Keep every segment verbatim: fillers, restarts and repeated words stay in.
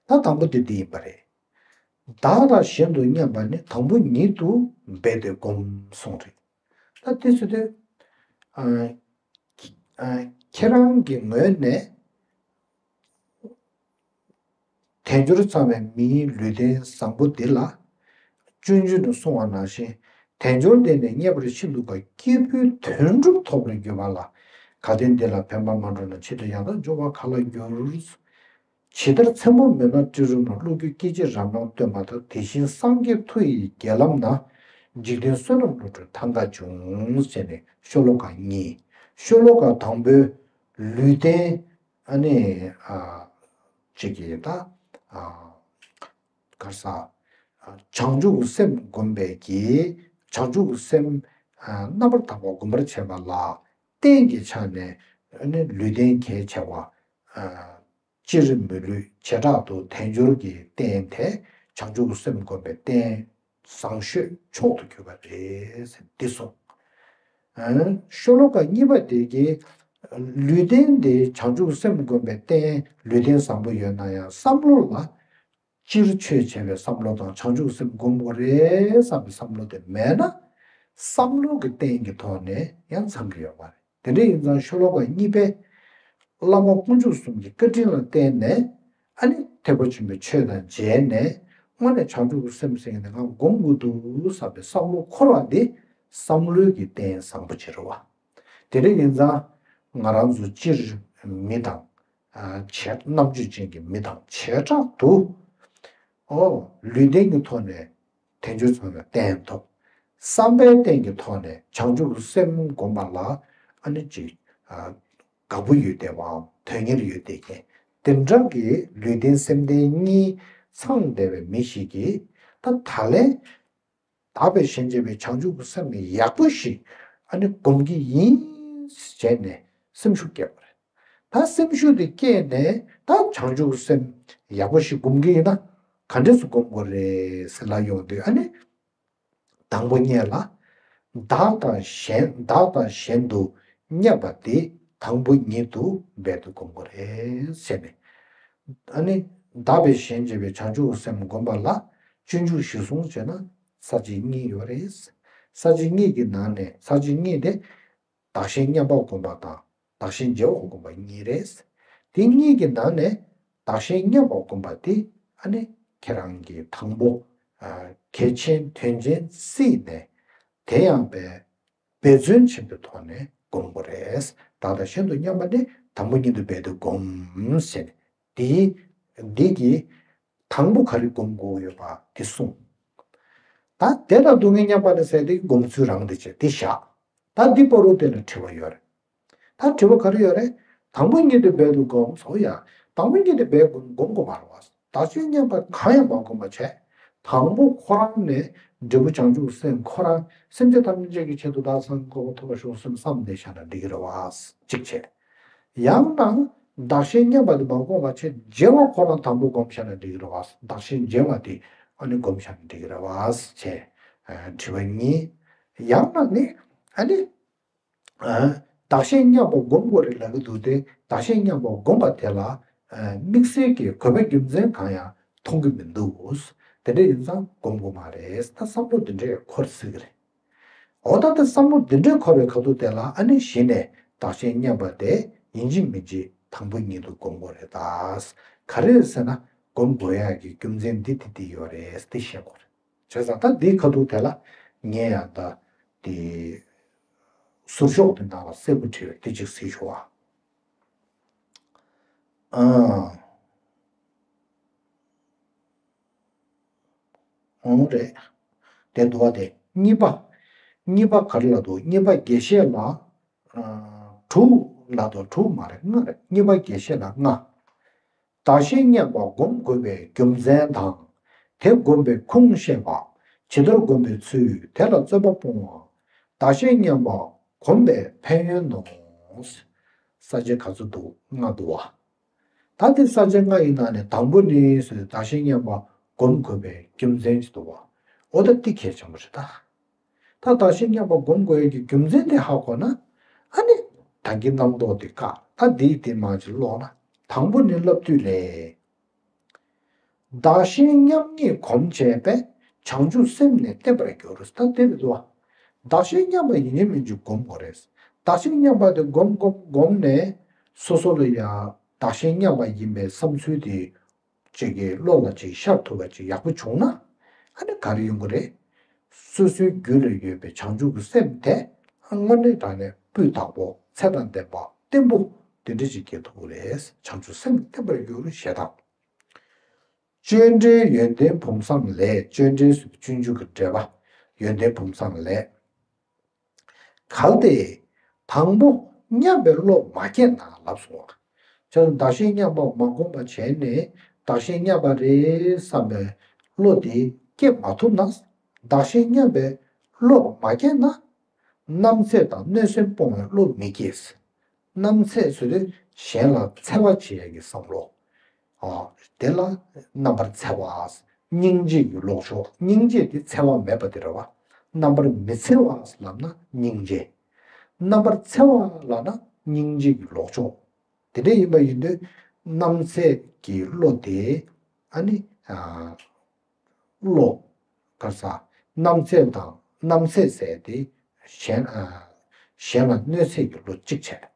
ད་དང་པོ་དེ་འདི་ཡིན་པ་རེད། བདག་དང་གཞན་དུ་མཉམ་པ་ནི་དང་པོ་ཉིད་དུ་འབད་དེ་བསྒོམ་གསུངས་རེད། ད་དེ་ཚོ་དེ། ཨ། ཨ། ཁྱེད་རང་གི་ངོས་ནས། དལ་འབྱོར་ཚང་བའི་མིའི་ལུས་རྟེན་བཟང་པོ་འདི་ལ། སྤྱོད་འཇུག་ཏུ་གསུངས་པ་ནང་བཞིན། དལ་འབྱོར་འདི་ནི་རྙེད་པར་ཤིན་ཏུ་དཀའ། སྐྱེས་བུའི་དོན་གྲུབ་ཐོབ་པར་འགྱུར་བ་ལ། གལ་ཏེ་འདི་ལ་ཕན་པར་མ་སྤྲོ་ན། ཆེད་དུ་ཡང་དག་འབྱོར་བ་ག་ལ་འགྱུར། ཇི་ལྟར་ཚེམ་པོ་མེད་ན་སྤྲིན་རུམ་ན། བློ་འགྱོད་སྐད་ཅིག་རབ་སྣང་སྟོན་པ་ལྟར། དེ་བཞིན་སངས་རྒྱས་མཐུ་ཡི་རྒྱལ་ལམ་ན། འཇིག་རྟེན་བསོད་ནམས་བསླུ་བྲིད་ཐང་ཀ་འབྱུང་། ཟེར་ནས་ཤོ་ལོ་ཀ་གཉིས། ཤོ་ལོ་ཀ་དང་པོའི་ལུས་རྟེན། ཨ་ནི། ཨ། གཅིག་གིས་ད། ཨ། ག་རེ་ཟ། བྱང་ཆུབ་སེམས་བསྒོམ་པའི་གི། བྱང་ཆུབ་སེམས། ཨ། རྣམ་པར་དག་པ་བསྒོམ་པར་བྱེད་པ་ལ། རྟེན་གྱི་ཆ་ནས། ཨ་ནི་ལུས་རྟེན་གལ་ཆེ་བ། ཨ། སྤྱིར་མི་ལུས་བྱེ་བྲག་ཏུ་དལ་འབྱོར་གྱི་རྟེན་དེ། བྱང་ཆུབ་སེམས་བསྒོམ་པའི་རྟེན་བཟང་ཤོས་མཆོག་ཏུ་གྱུར་པ་རེད་ཟེར་འདི་གསུངས། ཨ། ཤོ་ལོ་ཀ་གཉིས་པ་དེ་གིས། ལུས་རྟེན་དེ་བྱང་ཆུབ་སེམས་བསྒོམ་པའི་རྟེན། ལུས་རྟེན་བཟང་པོ་ཡོད་ན་ཡང་བསམ་བློ་ལ། སྤྱིར་ཆོས་བྱེད་པའི་བསམ་བློ་དང་། བྱང་ཆུབ་སེམས་བསྒོམ་དགོས་རེད་བསམ་པའི་བསམ་བློ་དེ་མེད་ན། བསམ་བློ་གི་རྟེན་གྱི་ཐོག་ནས་ཡང་ཚང་གི་ཡོད་མ་རེད། དེ་འདྲ་ཡིན་ཙང་ཤོ་ལོ་ཀ་གཉིས་པས། བླ་མ་དཀོན་མཆོག་གསུམ་གྱི་བཀའ་དྲིན་ལ་བརྟེན་ནས། ཨ་ནི་ཐེག་པ་ཆེན་པོའི་ཆོས་དང་མཇལ་ནས། དངོས་གནས་བྱང་ཆུབ་ཀྱི་སེམས་ཟེར་མཁན་དེ་ང་སྒོམ་དགོས་འདུག་བསམ་པའི་བསམ་བློ་འཁོར་བ་འདི་བསམ་བློའི་གི་རྟེན་བཟང་པོ་ཅིག་རེད་བ། དེ་འདྲ་ཡིན་ཙང་ང་རང་ཚོ་སྤྱིར་མི་དང་། ཨ། བྱེ། རྣམ་དཔྱོད་ཅན་གྱི་མི་དང་བྱེ་བྲག་ཏུ། ཨོ། ལུས་རྟེན་གྱི་ཐོག་ནས་དལ་འབྱོར་ཚང་བའི་རྟེན་ཐོབ། བསམ་པའི་རྟེན་གྱི་ཐོག་ནས་བྱང་ཆུབ་སེམས་བསྒོམ་པ་ལ། ཨ་ནི་ཅིག། ཨ། དགའ་པོ་ཡོད་བསྡད་པའམ་དོན་གཉེར་ཡོད་བསྡད་མཁན། དེ་འདྲ་གི་ལུས་རྟེན་སེམས་རྟེན་གཉིས་ཚང་བསྡད་པའི་མི་ཞིག་གིས། ད་ད་ལན། བདག་པས་གཞན་གཅེས་པའི་བྱང་ཆུབ་ཀྱི་སེམས་ནི་ཡག་པོ་ཞིག། ཨ་ནི་སྒོམ་གྱི་ཡིན། བྱས་ནས་སེམས་ཤུགས་སྐྱེས་པ་རེད། ད་སེམས་ཤུགས་དེ་སྐྱེས་ནས། ད་བྱང་ཆུབ་ཀྱི་སེམས་ཡག་པོ་ཞིག་སྒོམ་གྱི་ཡིན་ན། ག་འདྲས་སུ་སྒོམ་དགོས་རེད་ཟེར་ལབ་ཡོང་དུས། ཨ་ནི། དང་པོ་ཉིད་ལ། བདག་དང་གཞན། བདག་དང་གཞན་དུ་མཉམ་པ་དེ་དང་པོ་ཉིད་དུ་འབད་དེ་བསྒོམ་དགོས་རེད་ཟེར་ནས། ཨ་ནི། བདག་པས་གཞན་གཅེས་པའི་བྱང་ཆུབ་སེམས་བསྒོམ་པ་ལ། སྤྱོད་འཇུག་གཞིར་བཟུང་བྱས་ན་ས་བཅད་གཉིས་ཡོད་རེད། ས་བཅད་གཉིས་ཀྱི་ནང་ནས། ས་བཅད་གཉིས་དེ། བདག་གཞན་མཉམ་པར་བསྒོམ་པ་དང་། བདག་གཞན་བརྗེ་བར་བསྒོམ་པ་གཉིས་རེད། དེ་གཉིས་ཀྱི་ནང་ནས་བདག་གཞན་མཉམ་པར་བསྒོམ་པ་དེ། ཨ་ནི་ཁྱེད་རང་གིས་དང་པོ། ཨ། གལ་ཆེན་དོན་ཆེན་བརྩིས་ནས། དེ་ཡང་འབད། འབད་བརྩོན་ཆེན་པོའི་ཐོག་ནས་སྒོམ་དགོས་རེད། བདག་དང་གཞན་དུ་མཉམ་པ་ནི་དང་པོ་ཉིད་དུ་འབད་དེ་བསྒོམ་ཟེར་ནས། དེ། འདི་གི། དང་པོ་ག་རེ་སྒོམ་དགོས་ཡོད་པ་དེ་གསུངས། ད་དེ་དང་སྡུག་བསྔལ་མཉམ་པ་ལ་ཟེར་དེ་སྒོམ་ཚུལ་རང་དེ་བྱས་དེ་བཞག། ད་འདི་བར་དུ་དེ་ལ་དྲི་བ་ཡོད་རེད། ད་དྲི་བ་ག་རེ་ཡོད་རེད། དང་པོ་ཉིད་དུ་འབད་དེ་བསྒོམ་ཟེར་ཡ། དང་པོ་ཉིད་དུ་འབད་དགོས་སྒོམ་དགོས་མ་རེད་བ། བདག་གཞན་མཉམ་པ་གང་ཡང་མ་བསྒོམ་པ་བྱས། དང་པོ་ཁོ་རང་ནས་འབྲས་བུ་བྱང་ཆུབ་སེམས་ཁོ་རང་སེམས་ཅན་ཐམས་ཅད་ཀྱི་ཆེད་དུ་བདག་སངས་རྒྱས་གོ་འཕང་ཐོབ་པར་ཤོག་སེམས་བསམ་བསྡད་བཞག་ན་འགྲིག་གི་རེད་བ། གཅིག་བྱས། ཡང་ན། བདག་གཞན་མཉམ་པ་དེ་མ་བསྒོམ་པ་བྱས། བརྗེ་བ་ཁོ་རང་དང་པོ་བསྒོམ་བཞག་ན་འགྲིག་གི་རེད་བ། བདག་གཞན་བརྗེ་བ་དེ་ཨ་ནི་བསྒོམ་བཞག་ན་འགྲིག་གི་རེད་བ། བྱས། ཨ། དྲི་བ་གཉིས། ཡང་ན་ནི། ཨ་ནི། ཨ། བདག་གཞན་མཉམ་པ་བསྒོམ་དགོས་རེད་ལབ་ཀྱི་འདུག་སྟེ། བདག་གཞན་མཉམ་པ་བསྒོམ་པ་དེ་ལ། ཨ། དམིགས་བསལ་གྱི་དགོས་པ་རྒྱུ་མཚན་གང་ཡང་མཐོང་གི་མི་འདུག། དེ་འདྲ་ཡིན་ཙང་སྒོམ་དགོས་མ་རེད། ད་བསམ་བློ་འདི་འདྲས་འཁོར་སྲིད་ཀྱི་རེད། འོ། ད་ལྟ་བསམ་བློ་འདི་འདྲའི་འཁོར་བའི་ཁ་ཐུག་དེ་ལ། ཨ་ནི་གཞི་ནས་བདག་གཞན་མཉམ་པ་དེ་ཡིན་གཅིག་མིན་གཅིག་དང་པོ་ཉིད་དུ་སྒོམ་དགོས་རེད་ད། ག་རེ་རེད་ཟེར་ན། སྒོམ་དགོས་ཡག་གི་རྒྱུ་མཚན་འདི་འདི་འདི་ཡོད་རེད། འདི་ཤེས་དགོས་རེད། བྱས་ཙང་ད་འདིའི་ཁ་ཐུག་དེ་ལ་ངས་ཡང་ད་དེ་ཟུར་ཤོག་དེ་ནང་ལ་གསལ་པོ་བྲིས་པ་དེ་གཅིག་གཟིགས་ཤོག་ཨ། ཨ། འོང་རེད། དེ་འདུག་བ། དེ་གཉིས་པ། གཉིས་པ་ག་རེ་ལབ་འདུག། གཉིས་པ་རྒྱས་བཤད་ལ། ཨ། དྲུག་ལབ་འདུག། དྲུག་མ་རེད། ལྔ་རེད། གཉིས་པ་རྒྱས་བཤད་ལ་ལྔ། བདག་གཞན་མཉམ་པ་སྒོམ་དགོས་པའི་རྒྱུ་མཚན་དང་། དེ་བསྒོམ་པའི་ཁུངས་བཤད་པ། ཇི་ལྟར་བསྒོམ་པའི་ཚུལ། དེ་ལ་རྩོད་པ་སྤོང་བ། བདག་གཞན་མཉམ་པ་སྒོམ་པའི་ཕན་ཡོན་ནོ། ས་བཅད་ག་ཚོད་འདུག། ལྔ་འདུག་བ། ད་དེ་ས་བཅད་ལྔ་ཡི་ནང་ནས་དང་པོ་ནི་ཟེར་དུས་བདག་གཞན་མཉམ་པ་སྒོམ་དགོས་པའི་རྒྱུ་མཚན་ཅིག་འདུག་བ། འོ། ད་འདི་གལ་ཆེན་པོ་རེད་ད། ད་བདག་གཞན་མཉམ་པ་སྒོམ་དགོས་ཡག་གི་རྒྱུ་མཚན་དེ་ཧ་གོ་ན། ཨ་ནི་ད་གིན་རྣམ་རྟོག་དེ་བཀག། ད་འདིའི་དེ་མར་ཅིག་ཀློག་ན། དང་པོ་ནི་བསླབ་བཏུས་ལས། བདག་གཞན་མཉམ་ཉིད་སྒོམ་བྱས་པས་བྱང་ཆུབ་སེམས་ནི་བརྟན་པར་འགྱུར། ད་དེ་རེད་དོ། བདག་གཞན་མཉམ་པ་ཡིན་གཅིག་མིན་གཅིག་སྒོམ་དགོས་རེད། བདག་གཞན་མཉམ་པ་དེ་སྒོམ་སྒོམ་སྒོམ་ནས་སོ་སོ་ལ་ཡང་བདག་གཞན་མཉམ་པ་ཡིན་པའི་བསམ་ཚུལ་དེ་ཅིག་གི་བློ་ལ་ཅིག་ཤར་ཐུབ་པ་ཅིག་ཡག་པོ་བྱུང་ན། ཨ་ནི་ག་རེ་ཡོང་གི་རེད། སོ་སོའི་རྒྱུད་ལ་ཡོད་པའི་བྱང་ཆུབ་ཀྱི་སེམས་དེ་དངོས་གནས་དྲང་གནས་སྤུས་དག་པོ་ཚད་དང་ལྡན་པ་བརྟན་པོ་དེ་འདྲ་ཅིག་སྐྱེ་ཐུབ་ཀྱི་རེད། བྱང་ཆུབ་སེམས་བརྟན་པར་འགྱུར་ཞེས་དང་། སྤྱོད་འབྲས་ཡོན་ཏན་བུམ་བཟང་ལས། སྤྱོད་འབྲས་སུ་སྤྱོད་འཇུག་གི་འབྲེལ་བ་ཡོན་ཏན་བུམ་བཟང་ལས། གལ་ཏེ། དང་པོ་མཉམ་པའི་བློ་མ་སྐྱེས་ན་ལབ་སོང་བ། ཁྱོད་བདག་གཞན་མཉམ་པ་མ་སྒོམ་པ་བྱས་ནས་བདག་གཞན་མཉམ་པ་རེད་བསམ་པའི་བློ་དེ་སྐྱེ་མ་ཐུབ་ན། བདག་གཞན་མཉམ་པའི་བློ་མ་སྐྱེས་ན། རྣམ་འཚེ་དང་གནོད་སེམས་སྤོང་བའི་བློ་མི་སྐྱེས། རྣམ་འཚེ་ཟེར་དུས་གཞན་ལ་འཚེ་བ་བྱེད་ཡག་གི་བསམ་བློ། ཨ། དེ་ལ་རྣམ་པར་འཚེ་བ། སྙིང་རྗེ་ཡི་ལོག་ཕྱོགས། སྙིང་རྗེ་དེ་འཚེ་བ་མེད་པ་དེ་རེད་བ། རྣམ་པར་མི་འཚེ་བ་ལབ་ན་སྙིང་རྗེ། རྣམ་པར་འཚེ་བ་ལབ་ན་སྙིང་རྗེ་ཡི་ལོག་ཕྱོགས། དེ་འདྲ་ཡིན་པ་ཡིན་དུས་རྣམ་འཚེ་གི་བློ་དེ། ཨ་ནི། ཨ། བློ། ག་ས། རྣམ་འཚེ་དང་རྣམ་འཚེ་ཟེར་དེ་གཞན། ཨ། གཞན་ལ་གནོད་འཚེ་གི་བློ་གཅིག་བྱས།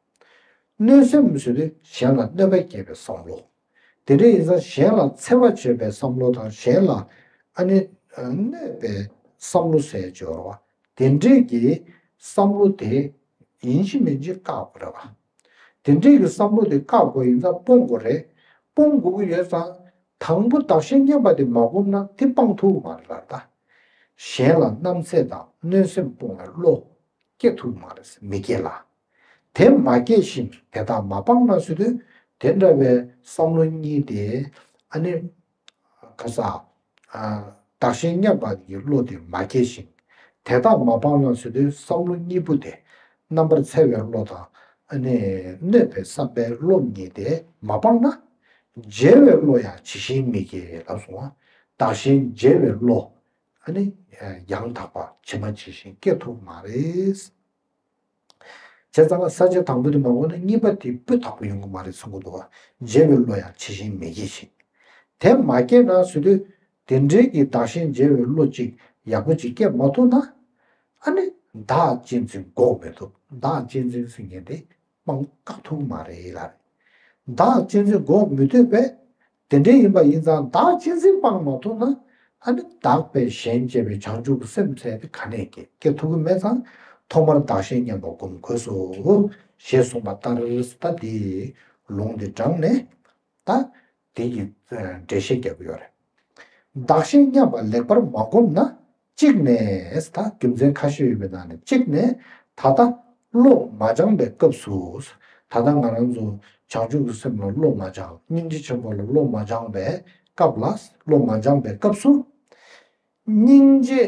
གནོད་སེམས་ཟེར་དུས་གཞན་ལ་གནོད་པ་སྐྱེལ་བའི་བསམ་བློ། དེ་འདྲ་ཡིན་ཙང་གཞན་ལ་འཚེ་བ་བྱེད་པའི་བསམ་བློ་དང་གཞན་ལ་ཨ་ནི་གནོད་པའི་བསམ་བློ་ཟེར་སྦྱོར་བ། དེ་འདྲའི་གི་བསམ་བློ་དེ་ཡིན་གཅིག་མིན་གཅིག་བཀག་དགོས་རེད་བ། དེ་འདྲའི་གི་བསམ་བློ་དེ་བཀག་དགོས་ཡིན་ཙང་སྤོང་དགོས་རེད། སྤོང་དགོས་ཀྱི་ཡོད་ཙང་དང་པོ་བདག་གཞན་མཉམ་པ་དེ་མ་སྒོམ་ན་དེ་སྤང་ཐུབ་མ་རེད་ལ་ད། གཞན་ལ་རྣམ་འཚེ་དང་གནོད་སེམས་སྤོང་བའི་བློ་སྐྱེ་ཐུབ་མ་རེད། མི་སྐྱེ་ལ། དེ་མ་སྐྱེས་ཤིང་དེ་དག་མ་སྤངས་ན་ཟེར་དུས་དེ་འདྲ་བའི་བསམ་བློ་གཉིས་དེ་ཨ་ནི། ག་ས། ཨ། བདག་གཞན་མཉམ་པ་ཡི་བློ་དེ་མ་སྐྱེས་ཤིང་། དེ་དག་མ་སྤངས་ན་ཟེར་དུས་བསམ་བློ་གཉིས་པོ་དེ། རྣམ་པར་འཚེ་བའི་བློ་དང་། ཨ་ནི། གནོད་པའི་བསམ་པའི་བློ་གཉིས་དེ་མ་སྤངས་ན། བརྗེ་བའི་བློ་ཡང་ཇི་བཞིན་མི་སྐྱེ་ལབ་སོང་བ། བདག་གཞན་བརྗེ་བའི་བློ། ཨ་ནི། ཡང་དག་པ་ཇི་མ་ཇི་བཞིན་སྐྱེ་ཐུབ་མ་རེད། བྱས་ཙང་ས་བཅད་དང་པོ་དེ་མ་གོ་ན་གཉིས་པ་དེ་སྤུས་དག་པོ་ཡོང་གི་མ་རེད་གསུང་གི་འདུག་བ། བརྗེ་བའི་བློ་ཡང་ཇི་བཞིན་མི་སྐྱེ་ཞིང་། དེ་མ་སྐྱེས་ན་ཟེར་དུས་དེ་འདྲའི་གི་བདག་གཞན་བརྗེ་བའི་བློ་གཅིག་ཡག་པོ་གཅིག་སྐྱེ་མ་ཐུབ་ན། ཨ་ནི་བདག་གཅེས་འཛིན་འགོག་མི་ཐུབ། བདག་གཅེས་འཛིན་ཟེར་མཁན་དེ་སྤང་བཀག་ཐུབ་མ་རེད་ལ། བདག་གཅེས་འཛིན་འགོག་མི་ཐུབ་པས། དེ་འདྲ་ཡིན་པ་ཡིན་ཙང་བདག་གཅེས་འཛིན་སྤང་མ་ཐུབ་ན། ཨ་ནི་བདག་པས་གཞན་གཅེས་པའི་བྱང་ཆུབ་ཀྱི་སེམས་ཟེར་དེ་ག་ནས་སྐྱེ་སྐྱེ་ཐུབ་ཀྱི་མེད་ཙང་ཐོག་མར་བདག་གཞན་མཉམ་པ་སྒོམ་དགོས་སོ། ཞེས་གསུངས་པ་ལྟར་ད་འདི་ལུང་འདི་དྲངས་ནས་ད་དེ་ཡི་འགྲེལ་བཤད་རྒྱག་གི་ཡོད་རེད། བདག་གཞན་མཉམ་པ་ལེགས་པར་མ་བསྒོམས་ན། གཅིག་ནས་ད་རྒྱུ་མཚན་ཁ་ཤས་ཡོད་པའི་ནང་ནས་གཅིག་ནས་ད་ལྟ་བློ་མ་སྦྱངས་པའི་སྐབས་སུ། ད་ལྟ་ང་རང་ཚོ་བྱང་ཆུབ་ཀྱི་སེམས་ལ་བློ་མ་སྦྱངས། སྙིང་རྗེ་ཆེན་པོ་ལ་བློ་མ་སྦྱངས་པའི་སྐབས་ལ། བློ་མ་སྦྱངས་པའི་སྐབས་སུ། སྙིང་རྗེ།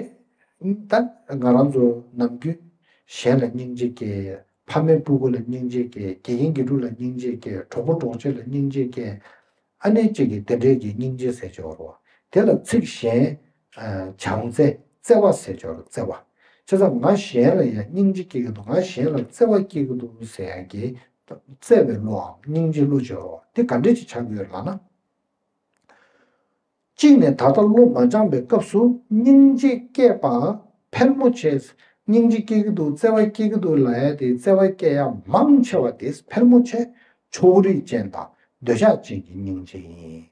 ད་ང་རང་ཚོ་ནམ་རྒྱུན་གཞན་ལ་སྙིང་རྗེ་སྐྱེ། ཕ་མའི་སྤུ་གུ་ལ་སྙིང་རྗེ་སྐྱེ། དགེ་རྒན་དགེ་ཕྲུག་ལ་སྙིང་རྗེ་སྐྱེ། གྲོགས་པོ་གྲོགས་མཆེད་ལ་སྙིང་རྗེ་སྐྱེ། ཨ་ནེ་གཅིག་གིས་དེ་འདྲའི་གི་སྙིང་རྗེ་ཟེར་ཆོག་རོ། དེ་ལ་ཚིག་གཞན། བྱམས་བརྩེ། བརྩེ་བ་ཟེར་ཆོག་རོ། བརྩེ་བ། བྱས་ཙང་ང་གཞན་ལ་ཡང་སྙིང་རྗེ་སྐྱེ་གི་འདུག་ང་གཞན་ལ་བརྩེ་བ་སྐྱེ་གི་འདུག་ཟེར་ཡག་གི། བརྩེ་བའི་བློའམ་སྙིང་རྗེའི་བློ་ཆོག་རོ། དེ་ག་འདྲས་ཅིག་ཆགས་ཀྱི་ཡོད་ལབ་ན། གཅིག་ནས་ད་ལྟ་བློ་མ་སྦྱངས་པའི་སྐབས་སུ་སྙིང་རྗེ་སྐྱེས་པ་ཕལ་མོ་ཆེ། སྙིང་རྗེ་སྐྱེ་གི་འདུག་བརྩེ་བ་སྐྱེ་གི་འདུག་ལབ་ཡ་དེ་བརྩེ་བ་སྐྱེ་ཡ་མང་ཆེ་བ་དེ་ཕལ་མོ་ཆེ་ཕྱོགས་རིས་ཅན་དང་འདོད་ཆགས་ཅན་གྱི་སྙིང་རྗེ་ཡིན།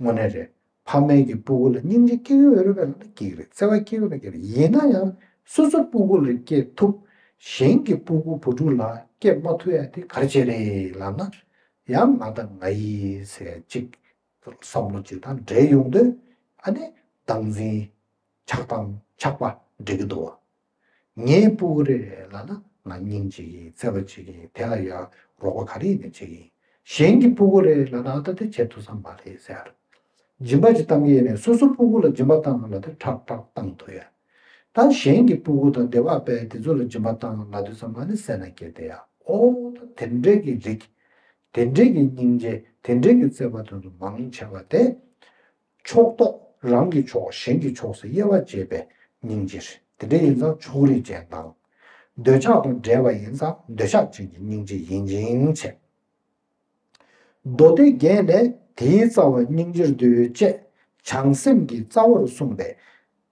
དངོས་གནས་རེད། ཕ་མའི་གི་སྤུ་གུ་ལ་སྙིང་རྗེ་སྐྱེ་གི་ཡོད་རེད་པས་ལབ་ན་སྐྱེ་གི་རེད། བརྩེ་བ་སྐྱེ་གི་རེད་སྐྱེ་གི་རེད། ཡིན་ན་ཡང་སོ་སོ་སྤུ་གུ་ལ་སྐྱེ་ཐུབ། གཞན་གྱི་སྤུ་གུ་བུ་ཕྲུག་ལ་སྐྱེ་མ་ཐུབ་ཡ་དེ་ག་རེ་བྱས་རེད་ལབ་ན། ཡང་ང་དང་ང་ཡི་ཟེར་གཅིག་བསམ་བློ་གཅིག་དང་འབྲེལ་ཡོང་དུས་ཨ་ནི་བདག་འཛིན་ཆགས་སྡང་ཆགས་པ་འགྲིག་གི་འདུག་བ། ངའི་སྤུ་གུ་རེད་ལབ་ན་ང་སྙིང་རྗེ་གི་བརྩེ་བ་བྱེད་ཀྱི་དེ་ལ་ཡ་རོགས་པ་ག་རེ་ཡིན་ནའི་བྱེད་ཀྱི་ཡིན། གཞན་གྱི་སྤུ་གུ་རེད་ལབ་ན་ཨ་ད་དེ་བྱེད་ཐུབ་ས་མ་རེད་ཟེར། སྦྱིན་པ་ཅིག་བཏང་གི་ཡིན་ནའི་སོ་སོ་སྤུ་གུ་ལ་སྦྱིན་པ་བཏང་ན་ལ་དེ་ཁྲག་ཁྲག་བཏང་ཐུབ་ཡ། ད་གཞན་གྱི་སྤུ་གུ་དང་སྡེ་བ་པས་དེ་ཚོ་ལ་སྦྱིན་པ་བཏང་ལབ་དུས་ཙམ་ལ་ནི་སེམས་ནང་སྐྱེ་དེ་ཡ། ཨོ་ད་དེ་འདྲའི་གི་རིགས། དེ་འདྲའི་གི་སྙིང་རྗེ་དེ་འདྲའི་གི་བརྩེ་བ་དེ་ཚོ་མང་ཆེ་བ་དེ། ཕྱོགས་གཏོགས་རང་གི་ཕྱོགས་གཞན་གྱི་ཕྱོགས་སུ་དབྱེ་བ་འབྱེད་པའི་སྙིང་རྗེ་རེད། དེ་འདྲ་ཡིན་ཙང་ཕྱོགས་རིས་ཅན་དང་། འདོད་ཆགས་དང་བྲལ་བ་ཡིན་ཙང་འདོད་ཆགས་ཅན་གྱི་སྙིང་རྗེ་ཡིན་ཅིང་བྱས། མདོ་སྡེ་རྒྱན་ལས་ དེའི་རྩ་བ་སྙིང་རྗེར་འདོད་ཅེས་བྱང་སེམས་ཀྱི་རྩ་བར་གསུངས་པས།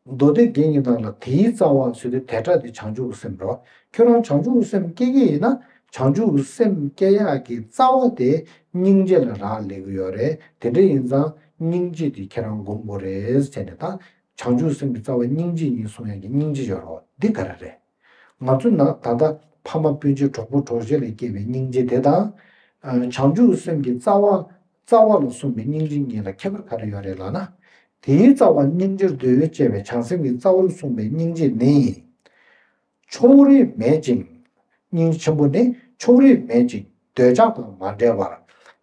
མདོ་སྡེ་རྒྱན་གྱི་ནང་ལ་དེའི་རྩ་བ་ཟེར་དུས་དེ་སྒྲ་དེ་བྱང་ཆུབ་སེམས་རེད་བ། ཁྱོད་རང་བྱང་ཆུབ་སེམས་སྐྱེ་གི་ཡིན་ན། བྱང་ཆུབ་སེམས་སྐྱེ་ཡག་གི་རྩ་བ་དེ་སྙིང་རྗེ་ལ་རག་ལས་ཀྱི་ཡོད་རེད། དེ་འདྲ་ཡིན་ཙང་སྙིང་རྗེ་དེ་ཁྱེད་རང་སྒོམ་དགོས་རེད་ཟེར་ནས། ད་བྱང་ཆུབ་སེམས་ཀྱི་རྩ་བ་སྙིང་རྗེ་ཡིན་གསུང་ཡག་གི་སྙིང་རྗེ་ཡོད་རེད་བ། འདི་ག་རེ་རེད། ང་ཚོ་ནང་ད་ལྟ་ཕ་མ་སྤུན་མཆེད་གྲོགས་པོ་གྲོགས་མཆེད་ལ་སྐྱེས་པའི་སྙིང་རྗེ་དེ་དང་། ཨ། བྱང་ཆུབ་སེམས་ཀྱི་རྩ་བ་རྩ་བ་ལ་གསུངས་པའི་སྙིང་རྗེ་གཉིས་ལ་ཁྱད་པར་ག་རེ་ཡོད་རེད་ལབ་ན། དེའི་རྩ་བ་སྙིང་རྗེར་འདོད་ཅེས་པའི་བྱང་སེམས་ཀྱི་རྩ་བར་གསུངས་པའི་སྙིང་རྗེ་ནི། ཕྱོགས་རིས་མེད་ཅིང་། སྙིང་རྗེ་ཆེན་པོ་ནི་ཕྱོགས་རིས་མེད་ཅིང་འདོད་ཆགས་དང་མ་བྲལ་བར།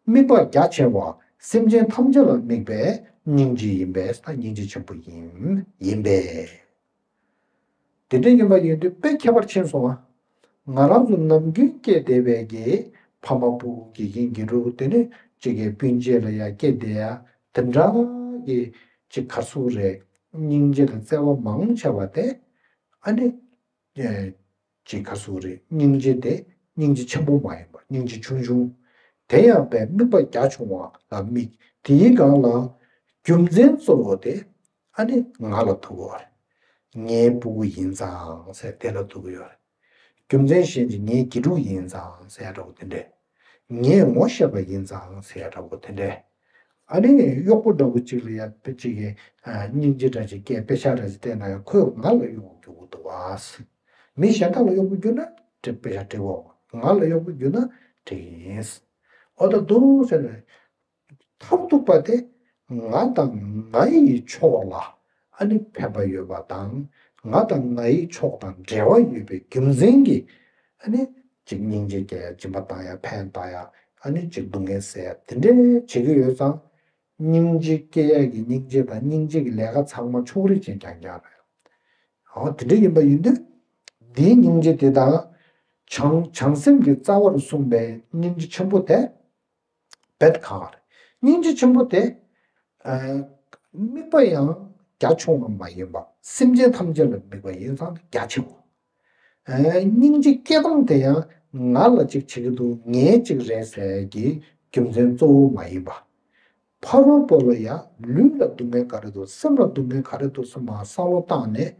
དམིགས་པ་རྒྱ་ཆེ་བ་སེམས་ཅན་ཐམས་ཅད་ལ་དམིགས་པའི་སྙིང་རྗེ་ཡིན་པས། ད་སྙིང་རྗེ་ཆེན་པོ་ཡིན་ཡིན་པས། དེ་འདྲ་ཡིན་པ་ཡིན་དུས་དཔེ་ཁྱད་པར་ཕྱིན་སོང་ང་། ང་རང་ཚོ་ནམ་རྒྱུན་སྐྱེས་བསྡད་པའི་གི་ཕ་མ་ཕྲུ་གུ་དགེ་རྒན་དགེ་ཕྲུག་དེ་ནི་གཅིག་གི་སྤུན་མཆེད་ལ་ཡ་སྐྱེས་བསྡད་ཡ་དེ་འདྲ་གི་གཅིག་ག་རེ་ཟེར་དགོས་རེད། སྙིང་རྗེ་དང་བརྩེ་བ་མང་ཆེ་བ་དེ་ཨ་ནི་ཅིག་ག་རེ་ཟེར་དགོས་རེད། སྙིང་རྗེ་དེ་སྙིང་རྗེ་ཆེན་པོ་མ་ཡིན་པ་སྙིང་རྗེ་ཆུང་ཆུང་། དེ་ཡང་དཔེ་དམིགས་པ་རྒྱ་ཆུང་བ་ལ་དམིགས། དེའི་སྒང་ལ་རྒྱུ་མཚན་གཙོ་བོ་དེ་ཨ་ནི་ང་ལ་ཐུག་གོ་རེད། ངའི་སྤུ་གུ་ཡིན་ཙང་ཟེར་དེ་ལ་ཐུག་གི་ཡོད་རེད། རྒྱུ་མཚན་གཞན་གྱིས་ངའི་དགེ་ཕྲུག་ཡིན་ཙང་ཟེར་ཡ་འདྲ་བོ་དེ་འདྲས། ངས་ངོ་ཤེས་པ་ཡིན་ཙང་ཟེར་ཡ་འདྲ་བོ་དེ་འདྲས། ཨ་ནི་གཡོག་པོ་འདྲ་བོ་གཅིག་ལ་ཡ་དཔེ་གཅིག་གིས་སྙིང་རྗེ་འདྲ་ཅིག་སྐྱེས་དཔེ་ཆ་འདྲ་ཅིག་བལྟས་ན་ཡང་ཁོས་ང་ལ་གཡོག་པོ་རྒྱུག་གི་འདུག་བ། མི་གཞན་དག་ལ་གཡོག་པོ་རྒྱུག་ན་དཔེ་ཆ་འགྲིག་གོ། ང་ལ་གཡོག་པོ་རྒྱུག་ན་འགྲིག་ཡིན། འོ་ད་འདུག་ཟེར་ནས། མཐར་ཐུག་པ་དེ་ང་དང་ང་ཡི་ཕྱོགས་ལ་ཨ་ནི་ཕན་པ་ཡོད་པ་དང་། ང་དང་ང་ཡི་ཕྱོགས་དང་འབྲེལ་བ་ཡོད་པའི་རྒྱུ་མཚན་གྱིས་ཨ་ནི་ཅིག་སྙིང་རྗེ་སྐྱེ་ཡ། སྦྱིན་པ་བཏང་ཡ། ཕན་བཏགས་ཡ། ཨ་ནི་ཅིག་སྡུག་བསྔལ་སེལ་ཡ་དེ་འདྲས་བྱེད་ཀྱི་ཡོད་ཙང་། སྙིང་རྗེ་སྐྱེ་ཡ་གི་སྙིང་རྗེ་དང་སྙིང་རྗེ་གི་ལས་ཀ་ཚང་མ་ཕྱོགས་རིས་ཅན་རྐྱང་རྐྱང་རེད། འོ་དེ་འདྲ་ཡིན་པ་ཡིན་དུས། འདིའི་སྙིང་རྗེ་དེ་དང་། བྱང་བྱང་སེམས་ཀྱི་རྩ་བར་གསུངས་པའི་སྙིང་རྗེ་ཆེན་པོ་དེ། རྦད་ཁག་རེད། སྙིང་རྗེ་ཆེན་པོ་དེ། ཨ། དམིགས་པ་ཡང་རྒྱ་ཆུང་བ་མ་ཡིན་པ། སེམས་ཅན་ཐམས་ཅད་ལ་དམིགས་པ་ཡིན་ཙང་རྒྱ་ཆེ་བ། ཨ། སྙིང་རྗེ་སྐྱེ་སྟངས་དེ་ཡང་ང་ལ་གཅིག་བྱེད་ཀྱི་འདུག་ངའི་གཅིག་རེད་ཟེར་གྱི་རྒྱུ་མཚན་གཙོ་བོ་མ་ཡིན་པ། ཕ་རོལ་པོ་ལ་ཡང་ལུས་ལ་སྡུག་བསྔལ་ག་རེ་འདུག་སེམས་ལ་སྡུག་བསྔལ་ག་རེ་འདུག་བསམ་པ་བསམ་བློ་བཏང་ནས།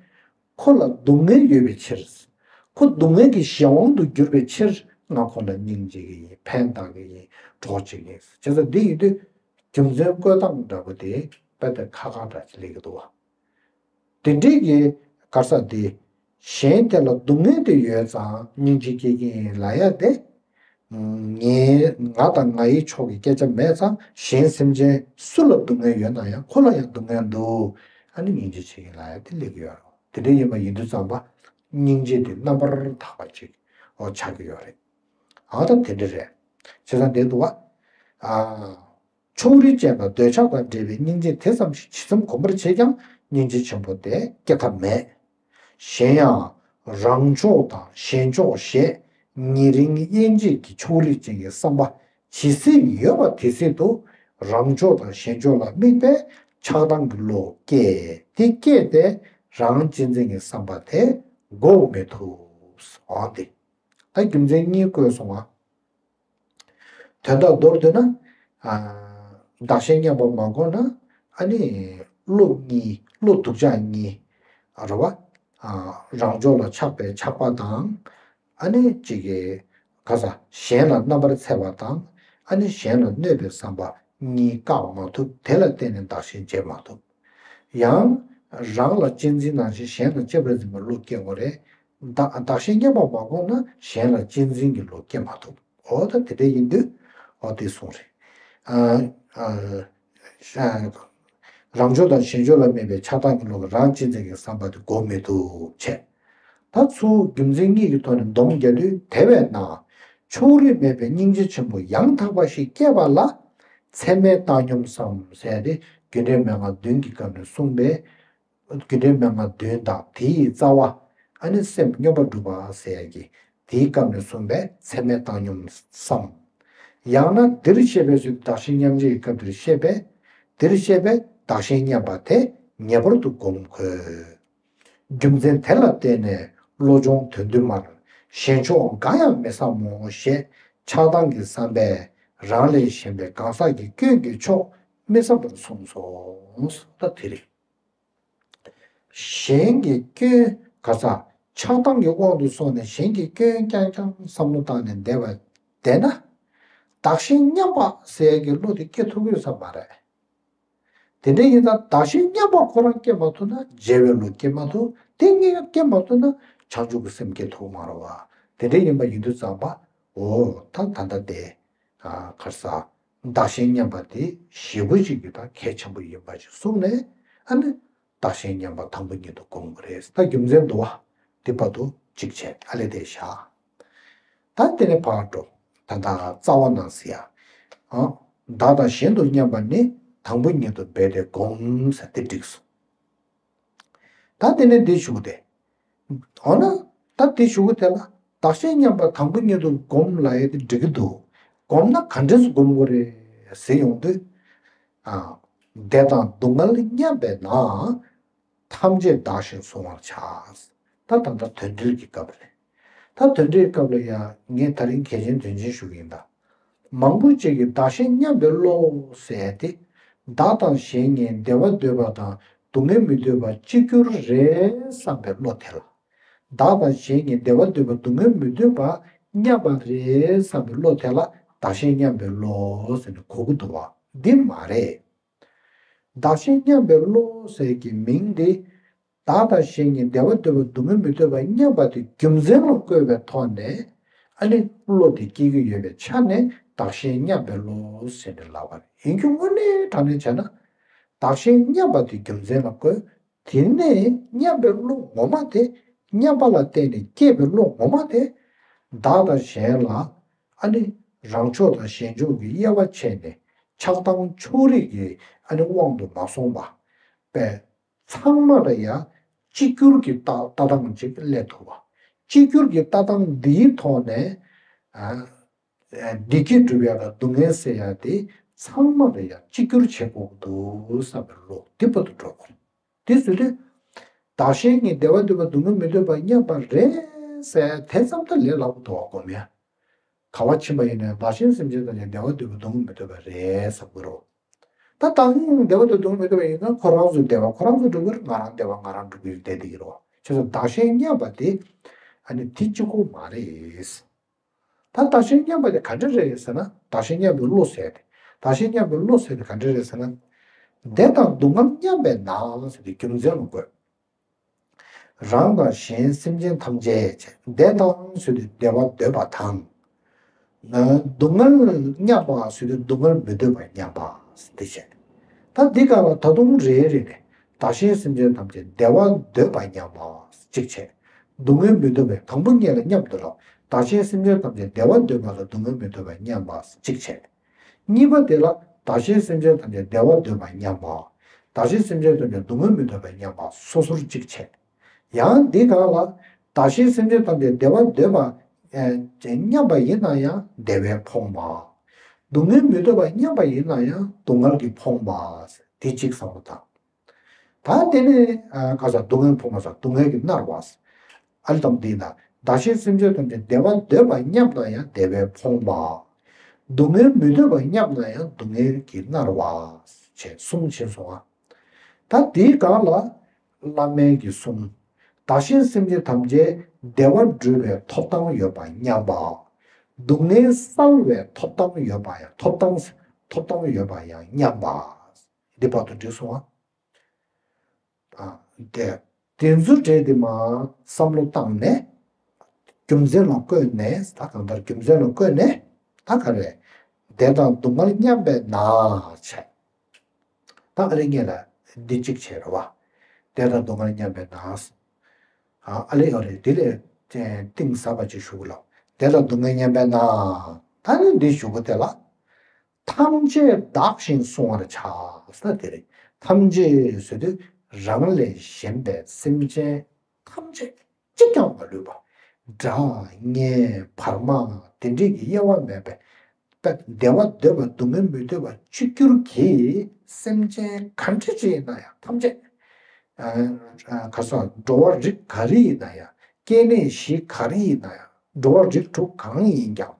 ཁོ་ལ་སྡུག་བསྔལ་ཡོད་པའི་ཕྱིར། ཁོ་སྡུག་བསྔལ་གྱི་གཞན་དབང་དུ་གྱུར་པའི་ཕྱིར་ང་ཁོ་ལ་སྙིང་རྗེ་གི་ཡིན། ཕན་བཏགས་གི་ཡིན། གྲོགས་བྱེད་ཀྱི་ཡིན། བྱས་ཙང་འདི་ཡིན་དུས་རྒྱུ་མཚན་བཀོད་སྟངས་འདྲ་པོ་དེ་དཔེ་དེ་ཁག་ཁག་འདྲ་ཅིག་སླེབས་ཀྱི་འདུག་བ། དེ་འདྲའི་གི་ག་རེ་ཟེར་དེ། གཞན་དེ་ལ་སྡུག་བསྔལ་དེ་ཡོད་ཙང་སྙིང་རྗེ་སྐྱེ་གི་ཡིན་ལབ་ཡ་དེ། ངའི་ང་དང་ང་ཡི་ཕྱོགས་ཀྱི་སྐད་ཆ་མེད་ཙང་གཞན་སེམས་ཅན་སུ་ལ་སྡུག་བསྔལ་ཡོད་ན་ཡང་ཁོ་ལ་ཡང་སྡུག་བསྔལ་འདུག་ཨ་ནི་སྙིང་རྗེ་ཆེ་གི་ལབ་ཡ་དེ་སླེབས་ཀྱི་ཡོད་རེད། དེ་འདྲ་ཡིན་པ་ཡིན་དུས་ཙམ་པ་སྙིང་རྗེ་དེ་རྣམ་པར་དག་པ་ཅིག་འོ་ཆགས་ཀྱི་ཡོད་རེད། ཨ་ད་དེ་འདྲ་རེད། བྱས་ཙང་དེ་འདུག་བ། ཨ། ཕྱོགས་རིས་ཅན་དང་འདོད་ཆགས་དང་འབྲེལ་བའི་སྙིང་རྗེ་དེ་ཙམ་ཞིག་ཇི་ཙམ་གོམས་པར་བྱས་ཀྱང་སྙིང་རྗེ་ཆེན་པོ་དེ་སྐྱེ་ཐབས་མེད། གཞན་ཡང་རང་ཕྱོགས་དང་གཞན་ཕྱོགས་ཞེས་ཉེ་རིང་དབྱེ་འབྱེད་ཀྱི་ཕྱོགས་རིས་ཅན་གྱི་བསམ་པ་ཇི་སྲིད་ཡོད་པ་དེ་སྲིད་དུ་རང་ཕྱོགས་དང་གཞན་ཕྱོགས་ལ་དམིགས་པའི་ཆགས་སྡང་གི་བློ་སྐྱེ། དེ་སྐྱེས་ཏེ་རང་གཅེས་འཛིན་གྱི་བསམ་པ་དེ་འགོག་མི་ཐུབ། འོང་སྟེ། ད་རྒྱུ་མཚན་གཉིས་བཀོད་སོང་ང་། དོན་དག་མདོར་བསྡུས་ན། ཨ། བདག་གཞན་མཉམ་པར་མ་བསྒོམས་ན། ཨ་ནི། བློ་གཉིས། བློ་སྡུག་ཅག་གཉིས། རེད་བ། ཨ། རང་ཕྱོགས་ལ་ཆགས་པའི་ཆགས་པ་དང་། ཨ་ནི་གཅིག་གི། ག་ས། གཞན་ལ་རྣམ་པར་འཚེ་བ་དང་། ཨ་ནི་གཞན་ལ་གནོད་པའི་བསམ་པ་གཉིས་བཀག་མ་ཐུབ། དེ་ལ་བརྟེན་ནས་བདག་གཞན་བརྗེ་མ་ཐུབ། ཡང་། རང་ལ་གཅེས་འཛིན་ནང་བཞིན་གཞན་ལ་གཅེས་པར་འཛིན་པའི་བློ་སྐྱེ་དགོས་རེད། བདག་བདག་གཞན་མཉམ་པར་མ་བསྒོམས་ན་གཞན་ལ་གཅེས་འཛིན་གྱི་བློ་སྐྱེ་མ་ཐུབ། འོ་ད་དེ་འདྲ་ཡིན་དུས་འོ་དེ་གསུངས་རེད། ཨ། ཨ། རང་ཕྱོགས་དང་གཞན་ཕྱོགས་ལ་དམིགས་པའི་ཆགས་སྡང་གི་བློ་གིས་རང་གཅེས་འཛིན་གྱི་བསམ་པ་དེ་འགོག་མི་ཐུབ་བྱས། ད་ཚུར་རྒྱུ་མཚན་གཉིས་ཀྱི་ཐོག་ནས་སྡོམ་རྒྱག་དུས། དེ་བས་ན་ཕྱོགས་རིས་མེད་པའི་སྙིང་རྗེ་ཆེན་པོ་ཡང་དག་པ་ཞིག་སྐྱེས་པ་ལ་ཚད་མེད་བཏང་སྙོམས་སམ་ཟེར་ཏེ་རྒྱུ་འབྲས་མན་ངག་བདུན་གྱི་སྐབས་ནས་གསུངས་པའི། རྒྱུ་འབྲས་མན་ངག་བདུན་དང་དེའི་རྩ་བ། ཨ་ནི་སེམས་སྙོམས་པར་སྒྲུབ་པ་ཟེར་ཡ་གི་དེའི་སྐབས་ནས་གསུངས་པའི་ཚད་མེད་བཏང་སྙོམས་སམ། ཡང་ན་འདིར་བཤད་པའི་ཚུལ་བདག་གཞན་མཉམ་བརྗེའི་སྐབས་འདིར་བཤད་པའི། འདིར་བཤད་པའི་བདག་གཞན་མཉམ་པ་དེ་ངེས་པར་དུ་སྒོམ་དགོས། རྒྱུ་མཚན་དེ་ལ་བརྟེན་ནས་བློ་སྦྱོང་དོན་བསྡུ་མར་གཞན་ཕྱོགས་འགའ་ཡང་མི་བསམ་མོ་ཞེས་ཆགས་སྡང་གི་བསམ་པས་ རང་ལས་གཞན་པའི་གང་ཟག་གི་སྐྱོན་གྱི་ཕྱོགས་མི་བསམ་པར་གསུངས་སོ། ད་དེ་རེད། གཞན་གྱི་སྐྱོན་ག་ས་ཆགས་སྡང་གི་དབང་དུ་སོང་ནས་གཞན་གྱི་སྐྱོན་རྐྱང་རྐྱང་བསམ་བློ་བཏང་ནས་བསྡད་པ་བསྡད་ན། བདག་གཞན་མཉམ་པ་ཟེར་ཡག་གི་བློ་དེ་སྐྱེ་ཐུབ་ཀྱི་ཡོད་ས་མ་རེད། དེ་འདྲ་ཡིན་ཙང་བདག་གཞན་མཉམ་པ་ཁོ་རང་སྐྱེ་མ་ཐུབ་ན་བརྗེ་བའི་བློ་སྐྱེ་མ་ཐུབ། དེ་གཉིས་ཀ་སྐྱེ་མ་ཐུབ་ན་བྱང་ཆུབ་ཀྱི་སེམས་སྐྱེ་ཐུབ་མ་རེད་བ། དེ་འདྲ་ཡིན་པ་ཡིན་དུས་ཙམ་པ། འོ་ད་ད་ལྟ་དེ། ག་རེ་ཟ། བདག་གཞན་མཉམ་པ་དེ་ཞེ་པོ་ཅིག་གི་ད་གལ་ཆེན་པོ་ཡིན་པ་ཅིག་གསུངས་ནས། ཨ་ནི་བདག་གཞན་མཉམ་པ་དང་པོ་ཉིད་དུ་བསྒོམ་དགོས་རེད། ད་རྒྱུ་མཚན་འདུག་བ། དེ་བར་དུ་གཅིག་བྱས། ཨ་ལས་དེ་བཞག་ད་དེ་ནས་ཕར་འགྲོ། ད་ལྟ་རྩ་བ་ནང་ཟེར་ཡ། ཨ། བདག་དང་གཞན་དུ་མཉམ་པ་ནི། དང་པོ་ཉིད་དུ་འབད་དེ་བསྒོམ་ཟེར་དེ་འགྲིག་སོང་། ད་དེ་ནས་འདི་ཞུ་གི་དེ། འོ་ན། ད་དེ་ཞུ་གི་དེ་ལ་བདག་གཞན་མཉམ་པ་དང་པོ་ཉིད་དུ་བསྒོམ་ལབ་ཡ་དེ་འགྲིག་གི་འདུག་བསྒོམ་ན་ག་འདྲས་སུ་བསྒོམ་དགོས་རེད་ཟེར་ཡོང་དུས། ཨ། བདེ་དང་སྡུག་བསྔལ་མཉམ་པས་ན། ཐམས་ཅད་བདག་གཞན་བཟུང་བར་བྱ། ད་ད་ལྟ་དོན་འགྲེལ་གྱི་སྐབས་རེད། ད་དོན་འགྲེལ་སྐབས་ལ་ཡང་ངས་ད་རིང་གལ་ཆེན་དོན་ཆེན་ཞུ་གི་ཡིན་ད། མང་པོ་ཅིག་གིས་བདག་གཞན་མཉམ་པའི་བློ་ཟེར་ཏེ། བདག་དང་གཞན་གཉིས་བདེ་བ་འདོད་པ་དང་སྡུག་བསྔལ་མི་འདོད་པ་གཅིག་གྱུར་རེད་བསམ་པའི་བློ་དེ་ལ། བདག་དང་གཞན་གཉིས་བདེ་བ་འདོད་པ་སྡུག་བསྔལ་མི་འདོད་པ་མཉམ་པ་རེད་བསམ་པའི་བློ་དེ་ལ་བདག་གཞན་མཉམ་པའི་བློ་ཟེར་ནས་གོ་གི་འདུག་བ། འདི་མ་རེད། བདག་གཞན་མཉམ་པའི་བློ་ཟེར་གྱི་མིང་འདི། བདག་དང་གཞན་གཉིས་བདེ་བ་འདོད་པ་སྡུག་བསྔལ་མི་འདོད་པ་མཉམ་པ་དེ་རྒྱུ་མཚན་ལ་བཀོད་པའི་ཐོག་ནས། ཨ་ནི་བློ་དེ་སྐྱེ་གི་ཡོད་པའི་ཆ་ནས་བདག་གཞན་མཉམ་པའི་བློ་ཟེར་ནས་ལབ་པ་རེད། ཡིན་རྒྱུ་དངོས་གནས་དྲང་གནས་བྱས་ན། བདག་གཞན་མཉམ་པ་དེ་རྒྱུ་མཚན་ལ་བཀོད། དེ་ནས་མཉམ་པའི་བློ་ངོ་མ་དེ། མཉམ་པ་ལ་བརྟེན་ནས་སྐྱེས་པའི་བློ་ངོ་མ་དེ། བདག་དང་གཞན་ལ། ཨ་ནི་རང་ཕྱོགས་དང་གཞན་ཕྱོགས་ཀྱི་དབྱེ་བ་ཕྱེ་ནས་ཆགས་སྡང་ཕྱོགས་རིས་ཀྱི་ཨ་ནི་དབང་དུ་མ་སོང་བ། པས། ཚང་མ་ལ་ཡང་གཅིག་གྱུར་གྱི་ལྟ་ལྟ་སྟངས་ཅིག་སླེབས་ཐུབ་པ། གཅིག་གྱུར་གྱི་ལྟ་སྟངས་འདིའི་ཐོག་ནས། ཨ། བདེ་སྐྱིད་སྒྲུབ་ཡ་དང་སྡུག་བསྔལ་སེལ་ཡ་དེ་ཚང་མ་ལ་ཡང་གཅིག་གྱུར་བྱེད་དགོས་ཀྱི་འདུག་བསམ་པའི་བློ་དེ་བར་དུ་འགྲོ་དགོས། དེ་ཟེར་དུས། བདག་གཞན་གཉིས་བདེ་བ་འདོད་པ་སྡུག་བསྔལ་མི་འདོད་པ་མཉམ་པ་རེད་ཟེར་དེ་ཙམ་ད་ལས་སླ་པོ་འདུག་བ། སྒོམ་ཡ། ག་བ་ཕྱིན་པ་ཡིན་ནའི་བདག་གཞན་སེམས་ཅན་ཐམས་ཅད་བདེ་བ་འདོད་པ་སྡུག་བསྔལ་མི་འདོད་པ་རེད་བསམ་གྱི་རེད། ད་བདག་གཞན་བདེ་བ་འདོད་སྡུག་བསྔལ་མི་འདོད་པ་ཡིན་ན་ཁོ་རང་ཚོའི་བདེ་བ་ཁོ་རང་ཚོ་སྒྲུབ་ཀྱི་རེད། ང་རང་བདེ་བ་ང་རང་སྒྲུབ་ཀྱི་ཡོད་བསྡད་ཀྱི་རེད་བ། བྱས་ཙང་བདག་གཞན་མཉམ་པ་དེ། ཨ་ནི་དེ་གཅིག་པོ་མ་རེད། ད་བདག་གཞན་མཉམ་པ་དེ་ག་འདྲ་རེད་ཟེར་ན། བདག་གཞན་མཉམ་པའི་བློ་ཟེར་ཏེ། བདག་གཞན་མཉམ་པའི་བློ་ཟེར་ཏེ་ག་འདྲ་རེད་ཟེར་ན། བདེ་དང་སྡུག་བསྔལ་མཉམ་པས་ན་ཟེར་ཏེ་རྒྱུ་མཚན་ལ་བཀོད། རང་དང་གཞན་སེམས་ཅན་ཐམས་ཅད་བདེ་དང་ཟེར་ཏེ་བདེ་བ་འདོད་པ་དང་། སྡུག་བསྔལ་མཉམ་པ་ཟེར་ཏེ་སྡུག་བསྔལ་མི་འདོད་པ་མཉམ་པ་ཟེར་ཏེ་བྱས། ད་འདི་ག་ལ་ད་དུང་རེ་རེ་ནས་བདག་གཞན་སེམས་ཅན་ཐམས་ཅད་བདེ་བ་འདོད་པ་མཉམ་པ་གཅིག་བྱས། སྡུག་བསྔལ་མི་འདོད་པའི་དང་པོ་གཉིས་ལ་མཉམ་དུ་ལ། བདག་གཞན་སེམས་ཅན་ཐམས་ཅད་བདེ་བ་འདོད་པ་དང་སྡུག་བསྔལ་མི་འདོད་པ་མཉམ་པ་གཅིག་བྱས། གཉིས་པ་དེ་ལ་བདག་གཞན་སེམས་ཅན་ཐམས་ཅད་བདེ་བ་འདོད་པ་མཉམ་པ། བདག་གཞན་སེམས་ཅན་ཐམས་ཅད་སྡུག་བསྔལ་མི་འདོད་པ་མཉམ་པ་སོ་སོར་གཅིག་བྱས། ཡང་འདི་གང་ལ། བདག་གཞན་སེམས་ཅན་ཐམས་ཅད་བདེ་བ་འདོད་པ་ཨེ་མཉམ་པ་ཡིན་ན་ཡང་བདེ་བས་ཕོངས་པ། སྡུག་བསྔལ་མི་འདོད་པ་མཉམ་པ་ཡིན་ན་ཡང་སྡུག་བསྔལ་གྱིས་ཕོངས་པ། དེ་གཅིག་བསམ་བློ་བཏང་། ད་དེ་ནས་ཨ་ག་ས་སྡུག་བསྔལ་ཕོངས་པ་ས་སྡུག་བསྔལ་གྱིས་མནར་བ། ཨ་ལི་དམ་དེ་ན་བདག་གཞན་སེམས་ཅན་ཐམས་ཅད་བདེ་བ་འདོད་པ་མཉམ་ན་ཡང་བདེ་བས་ཕོངས་པ། སྡུག་བསྔལ་མི་འདོད་པ་མཉམ་ན་ཡང་སྡུག་བསྔལ་གྱིས་མནར་བ། བྱས་གསུམ་ཕྱིན་སོང་ཨ། ད་དེའི་སྒང་ལ་བླ་མའི་གི་གསུང་། བདག་གཞན་སེམས་ཅན་ཐམས་ཅད་བདེ་བ་སྒྲུབ་པའི་ཐོབ་ཐང་ཡོད་པ་མཉམ་པ། སྡུག་བསྔལ་བསལ་བའི་ཐོབ་ཐང་ཡོད་པ་ཡང་ཐོབ་ཐང་ཐོབ་ཐང་ཡོད་པ་ཡང་མཉམ་པ། འདི་བར་དུ་འགྲིག་སོང་ཨ། ཨ། དེ། དེ་ཚོ་གྲས་དེ་མར་བསམ་བློ་བཏང་ནས། རྒྱུ་མཚན་ལ་བཀོད་ནས་ད་གང་ལྟར་རྒྱུ་མཚན་ལ་བཀོད་ནས། ད་ག་རེ། བདེ་དང་སྡུག་བསྔལ་མཉམ་པས་ན་བྱས། ད་ཨ་ལེ་ངེད་ལ་འདི་གཅིག་བྱས་རེད་བ། བདེ་དང་སྡུག་བསྔལ་མཉམ་པས་ན། ཨ་ཨ་ལེ་ཨོ་རེད་དེ་ལས་གཏིང་ཟབ་པ་ཅིག་ཞུ་གི་ལ། བདེ་དང་སྡུག་བསྔལ་མཉམ་པས་ན། ད་ནི་འདི་ཞུ་གི་དེ་ལ། ཐམས་ཅད་བདག་བཞིན་བསྲུང་བར་བྱ། ཟེར་ན་དེ་རེད། ཐམས་ཅད་ཟེར་དུས་རང་ལས་གཞན་པའི་སེམས་ཅན་ཐམས་ཅད་གཅིག་ཀྱང་མ་ལུས་པ། དགྲ་གཉེན་བར་མ་དེ་འདྲས་ཀྱི་དབྱེ་བ་མེད་པའི་བདེ་བ་འདོད་པ་སྡུག་བསྔལ་མི་འདོད་པ་གཅིག་གྱུར་གྱི་སེམས་ཅན་ག་འདྲ་ཅིག་ཡིན་ན་ཡང་ཐམས་ཅད། ཨ་ཨ་ག་ས་འགྲོ་བ་རིགས་ག་རེ་ཡིན་ན་ཡང་སྐྱེ་གནས་གཞི་ག་རེ་ཡིན་ན་ཡང་འགྲོ་བ་རིགས་དྲུག་གང་ཡིན་ཀྱང་།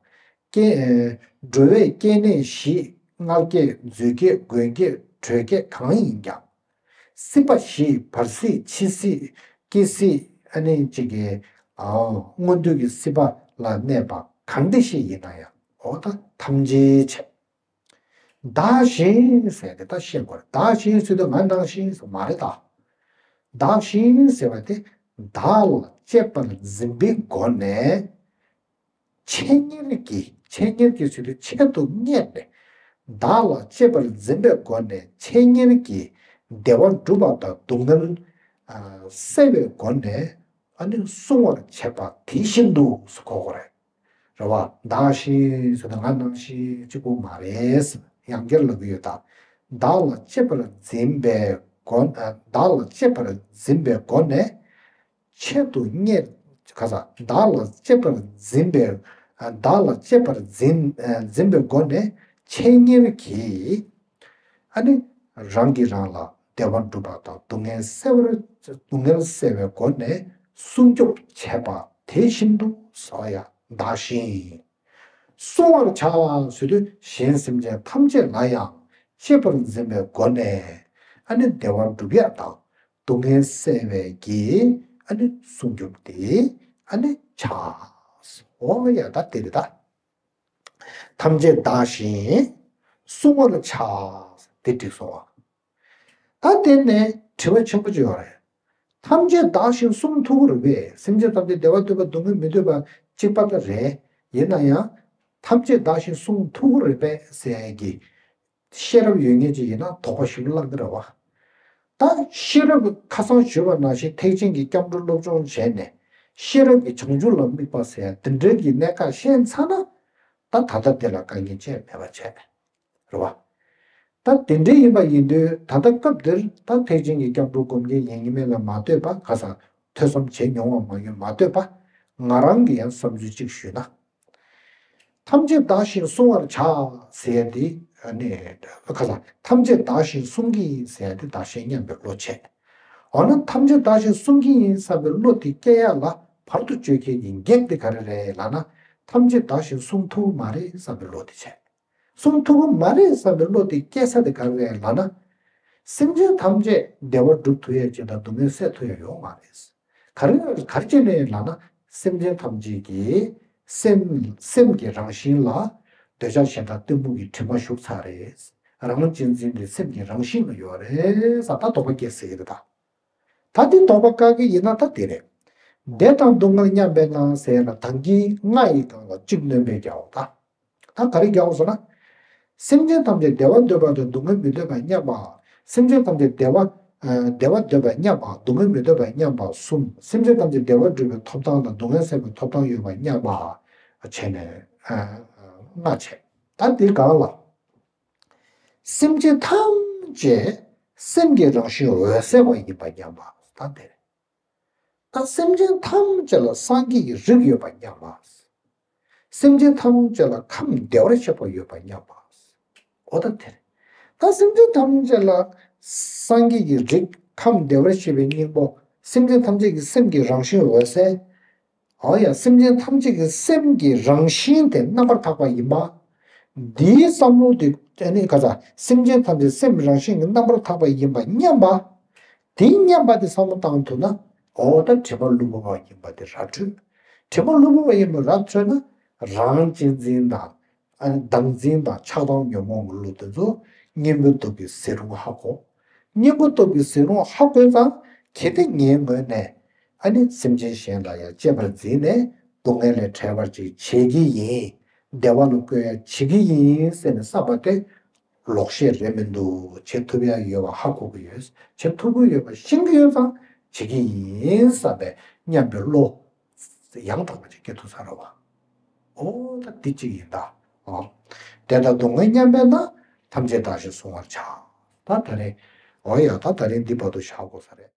སྐྱེ་འགྲོ་བའི་སྐྱེ་གནས་བཞི། མངལ་སྐྱེས་མཛོད་སྐྱེས་མགོན་སྐྱེས་དྲོད་སྐྱེས་གང་ཡིན་ཀྱང་། སྲིད་པ་བཞི་བར་སྲིད་འཆི་སྲིད་སྐྱེ་སྲིད་ཨ་ནི་གཅིག་གི་ཨ་མངོན་མཐོ་གི་སྲིད་པ་ལ་གནས་པ་གང་དེ་བཞིན་ཡིན་ན་ཡང་འོ་ད་ཐམས་ཅད་བྱས། བདག་གཞན་ཟེར་དེ་ད་ཤེས་དགོས་རེད། བདག་གཞན་ཟེར་དུས་ང་ནང་བཞིན་ཟེར་མ་རེད་ད། བདག་གཞན་ཟེར་བ་དེ་བདག་ལ་གཅེས་པར་འཛིན་པའི་སྒོ་ནས། ཆེད་གཉེར་གྱིས་ཆེད་གཉེར་གྱིས་ཟེར་དུས་ཆེད་དུ་གཉེར་ནས་བདག་ལ་གཅེས་པར་འཛིན་པའི་སྒོ་ནས་ཆེད་གཉེར་གྱིས་བདེ་བ་སྒྲུབ་པ་དང་སྡུག་བསྔལ་སེལ་བའི་སྒོ་ནས་ཨ་ནི་བསྲུང་བར་བྱེད་པ་དེ་བཞིན་དུ་གོ་དགོས་རེད། རེད་བ། བདག་གཞན་ཟེར་ན་ང་ནང་བཞིན་གཅིག་པུ་མ་རེད། ཡང་བསྐྱར་ལབ་ཀྱི་ཡོད་ད། བདག་ལ་གཅེས་པར་འཛིན་པའི་སྒོ་བདག་ལ་གཅེས་པར་འཛིན་པའི་སྒོ་ནས། ཆེད་དུ་གཉེར། ག་ས་བདག་ལ་གཅེས་པར་འཛིན་པའི་བདག་ལ་གཅེས་པར་འཛིན་འཛིན་པའི་སྒོ་ནས་ཆེད་གཉེར་གྱིས། ཨ་ནི་རང་གིས་རང་ལ་བདེ་བ་སྒྲུབ་པ་དང་སྡུག་བསྔལ་སེལ་བར་སྡུག་བསྔལ་སེལ་བའི་སྒོ་ནས་སྲུང་སྐྱོབ་བྱེད་པ་དེ་བཞིན་དུ་ཟེར་ཡང་བདག་གཞན། བསྲུང་བར་བྱ་ཟེར་དུས་གཞན་སེམས་ཅན་ཐམས་ཅད་ལ་ཡང་གཅེས་པར་འཛིན་པའི་སྒོ་ནས་ཨ་ནི་བདེ་བ་སྒྲུབ་ཡ་དང་སྡུག་བསྔལ་སེལ་བའི་གི་ཨ་ནི་སྲུང་སྐྱོབ་དེ་ཨ་ནི་བྱ། འོ་ཡ་ད་དེ་རེད་ད། ཐམས་ཅད་བདག་གཞན་བསྲུང་བར་བྱ། དེ་འགྲིག་སོང་བ། ད་དེ་ནས་དྲི་བ་ཆེན་པོ་ཅིག་ཡོད་རེད། ཐམས་ཅད་བདག་གཞན་བསྲུང་ཐུབ་ཀྱི་རེད་པས། སེམས་ཅན་ཐམས་ཅད་བདེ་བ་འདོད་པ་སྡུག་བསྔལ་མི་འདོད་པ་གཅིག་པ་ལྟར་རེད། ཡིན་ན་ཡང་། ཐམས་ཅད་བདག་གཞན་བསྲུང་ཐུབ་ཀྱི་རེད་པས་ཟེར་ཡ་གི་ཤེས་རབ་ཡོད་མཁན་ཅིག་ཡིན་ན་དོགས་པ་ཞིག་བསླང་གི་རེད་བ། ད་ཤེས་རབ་ཁ་སང་ཞུས་པ་ནང་བཞིན་ཐེག་ཆེན་གྱི་སྐྱབས་འགྲོ་སློབ་སྦྱོང་བྱས་ནས་ཤེས་རབ་ཀྱི་བྱང་ཆུབ་ལ་དམིགས་པ་ཟེར་ཡ་འདི་འདྲའི་གི་གནད་འགག་ཤེས་ཚར་ན། ད་ད་ལྟ་དེ་ལ་དཀའ་ངལ་ཅི་ཡང་མེད་པ་བྱས། རེད་བ། ད་དེ་འདྲ་ཡིན་པ་ཡིན་དུས་ད་ལྟ་སྐབས་འདིར་ད་ཐེག་ཆེན་གྱི་སྐྱབས་འགྲོ་སྒོམ་མཁན་ཡིན་ཡིན་མིན་ལ་མ་ལྟོས་པ་ཁ་སང་ཐོས་བསམ་བྱས་མྱོང་བ་མ་ཡིན་མ་ལྟོས་པ་ང་རང་གི་ཡང་བསམ་ཚུལ་གཅིག་ཞུས་ན། ཐམས་ཅད་བདག་གཞན་བསྲུང་བར་བྱ་ཟེར་ཡ་འདི་ནི་ཁ་སང་ཐམས་ཅད་བདག་གཞན་བསྲུང་གི་ཡིན་ཟེར་ཡ་འདི་བདག་གཞན་མཉམ་པའི་བློ་བྱས། འོ་ན་ཐམས་ཅད་བདག་གཞན་བསྲུང་གི་ཡིན་བསམ་པའི་བློ་དེ་སྐྱེ་ཡ་ལ་བར་དུ་གཅོད་མཁན་གྱི་གེགས་དེ་ག་རེ་རེད་ལབ་ན། ཐམས་ཅད་བདག་གཞན་བསྲུང་ཐུབ་མ་རེད་བསམ་པའི་བློ་དེ་བྱས། གསུང་ཐུབ་ཀྱི་མ་རེད་བསམ་པའི་བློ་དེ་སྐྱེ་ས་དེ་ག་རེ་རེད་ལབ་ན། སེམས་ཅན་ཐམས་ཅད་བདེ་བ་སྒྲུབ་ཐུབ་ཡ་ཅིག་དང་སྡུག་བསྔལ་སེལ་ཐུབ་ཡ་ཡོད་མ་རེད། ག་རེ་ག་རེ་བྱས་ནས་ལབ་ན། སེམས་ཅན་ཐམས་ཅད་ཀྱི་སེམས་སེམས་ཀྱི་རང་བཞིན་ལ་འདོད་ཆགས་ཞེ་སྡང་གཏི་མུག་གི་དྲི་མ་ཞུགས་ཚར་རེད། རང་གཅེས་འཛིན་དེ་སེམས་ཀྱི་རང་བཞིན་ལ་ཡོད་རེད་ས་ད་དོགས་པ་སྐྱེ་སྲིད་ཀྱི་རེད་ད། ད་དེ་དོགས་པ་བཀག་གི་ཡིན་ན་ད་དེ་རེད། བདེ་དང་སྡུག་བསྔལ་མཉམ་པས་ན་ཟེར་ན་དང་གི་ལྔ་ཡི་སྒང་ལ་གཅིག་སྣོན་པའི་རྒྱའོ་ད། ད་ག་རེ་རྒྱག་དགོས་ཟེར་ན། སེམས་ཅན་ཐམས་ཅད་བདེ་བ་འདོད་པ་དང་སྡུག་བསྔལ་མི་འདོད་པ་མཉམ་པ། སེམས་ཅན་ཐམས་ཅད་བདེ་བ། ཨ་བདེ་བ་འདོད་པ་མཉམ་པ་སྡུག་བསྔལ་མི་འདོད་པ་མཉམ་པ་གསུམ། སེམས་ཅན་ཐམས་ཅད་བདེ་བ་སྒྲུབ་པའི་ཐོབ་ཐང་དང་སྡུག་བསྔལ་སེལ་བའི་ཐོབ་ཐང་ཡོད་པ་མཉམ་པ། བྱས་ནས་ཨ་ལྔ་བྱས། ད་འདི་སྒང་ལ། སེམས་ཅན་ཐམས་ཅད་སེམས་ཀྱི་རང་བཞིན་འོད་གསལ་བ་ཡིན་པ་མཉམ་པ་ད་དེ་རེད། ད་སེམས་ཅན་ཐམས་ཅད་ལ་སངས་རྒྱས་ཀྱི་རིགས་ཡོད་པ་མཉམ་པ། སེམས་ཅན་ཐམས་ཅད་ལ་ཁམས་བདེ་བར་གཤེགས་པ་ཡོད་པ་མཉམ་པ། འོ་ད་དེ་རེད། ད་སེམས་ཅན་ཐམས་ཅད་ལ་སངས་རྒྱས་ཀྱི་རིགས་ཁམས་བདེ་བར་གཤེགས་པའི་སྙིང་པོ་སེམས་ཅན་ཐམས་ཅད་ཀྱི་སེམས་ཀྱི་རང་བཞིན་འོད་གསལ། འོ་ཡ་སེམས་ཅན་ཐམས་ཅད་ཀྱི་སེམས་ཀྱི་རང་བཞིན་དེ་རྣམ་པར་དག་པ་ཡིན་པ། འདིའི་བསམ་བློ་དེ་ཨ་ནི་ག་ས་སེམས་ཅན་ཐམས་ཅད་སེམས་རང་བཞིན་གྱི་རྣམ་པར་དག་པ་ཡིན་པ་མཉམ་པ། དེ་མཉམ་པ་དེ་བསམ་བློ་བཏང་ཐུབ་ན་འོ་ད་དྲི་མ་ལུས་པ་ཡིན་པ་དེ་ར་འཕྲོད། དྲི་མ་ལུས་པ་ཡིན་པ་ར་འཕྲོད་ན་རང་གཅེས་འཛིན་དང་། ཨ་ནི་བདག་འཛིན་དང་ཆགས་སྡང་ཉོན་མོངས་ཀྱི་བློ་དེ་ཚོ་གཉེན་པོའི་སྟོབས་ཀྱིས་ཟད་རུང་ཧ་གོ། གཉེན་པོའི་སྟོབས་ཀྱིས་ཟད་རུང་ཧ་གོ་ཙང་གལ་ཏེ་ངའི་ངོས་ནས་ཨ་ནི་སེམས་ཅན་གཞན་ལ་ཡང་གཅེས་པར་འཛིན་ནས་སྡུག་བསྔལ་ལས་བྲལ་བར་ཅིག་བྱེད་ཀྱི་ཡིན། བདེ་བ་ལ་བཀོད་ཡ་བྱེད་ཀྱི་ཡིན་ཟེར་ནས་བསམ་པ་དེ་ལོག་བཤད་རེད་མི་འདུག་བྱེད་ཐུབ་ཡ་ཡོད་པ་ཧ་གོ་གི་ཡོད། བྱེད་ཐུབ་ཀྱི་ཡོད་པ་ཤེས་ཀྱི་ཡོད་ཙང་བྱེད་ཀྱི་ཡིན་བསམ་པའི་མཉམ་པའི་བློ་ཡང་དག་པ་ཅིག་སྐྱེ་ཐུབ་ས་རེད་བ། འོ་ད་འདི་གཅིག་ཡིན་ད། འོ། བདེ་དང་སྡུག་བསྔལ་མཉམ་པས་ན། ཐམས་ཅད་བདག་གཞན་བསྲུང་བར་བྱ། ད་ད་རེས། འོ་ཡ་ད་ད་རེས་འདི་བར་དུ་བཞག་དགོས་ས་རེད།